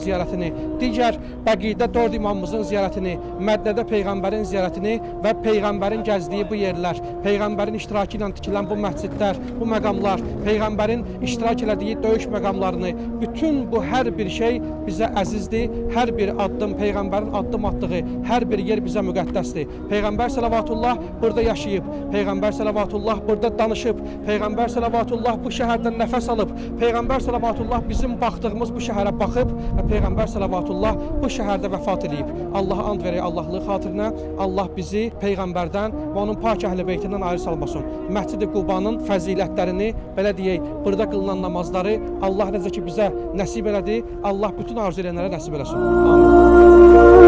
ziyarətini, digər Bəqidə 4 imamımızın ziyarətini, Mədnədə Peyğəmbərin ziyarətini və Peyğəmbərin gəzdiyi bu yerlər, Peyğəmbərin iştirakı ilə tikilən bu məscidlər, bu məqamlar, Peyğəmbərin iştirak elədiyi döyüş məqamlarını, bütün bu hər bir şey bizə əzizdir. Hər bir addım Peyğəmbərin addım atdığı hər bir yer bizə müqəddəsdir. Peyğəmbər səlavatullah burada yaşayıb, Peyğəmbər səlavatullah burada danışıb, Peyğəmbər səlavatullah bu şəhərdən nəfəs alıb, Peyğəmbər səlavatullah bizim baxdığımız bu şəhərə baxıb və Peyğəmbər səlavatullah bu şəhərdə vəfat eləyib. Allaha and verək Allahlığı xatirinə, Allah bizi Peyğəmbərdən və onun pak əhl-i beytindən ayrı salmasın. Məscid-i Qubanın fəzilətlərini, belə deyək, burada qılınan namazları Allah necə ki bizə nəsib elədi, Allah bütün arzu edənlərə nəsib eləsin. Amin.